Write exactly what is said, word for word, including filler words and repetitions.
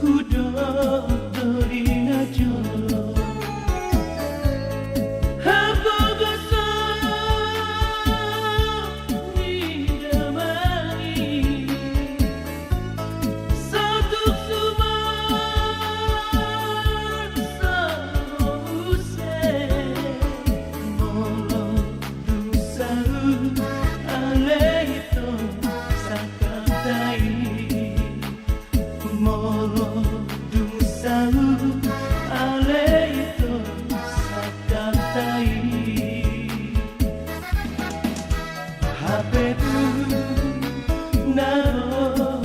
Hudok do di na jolo hapogoson ni damang i. Satuk suman saur muse, molo dung saut ale i tong sangkapta i. Molo dung saut ale i tong sangkapta i. Hape tu na ro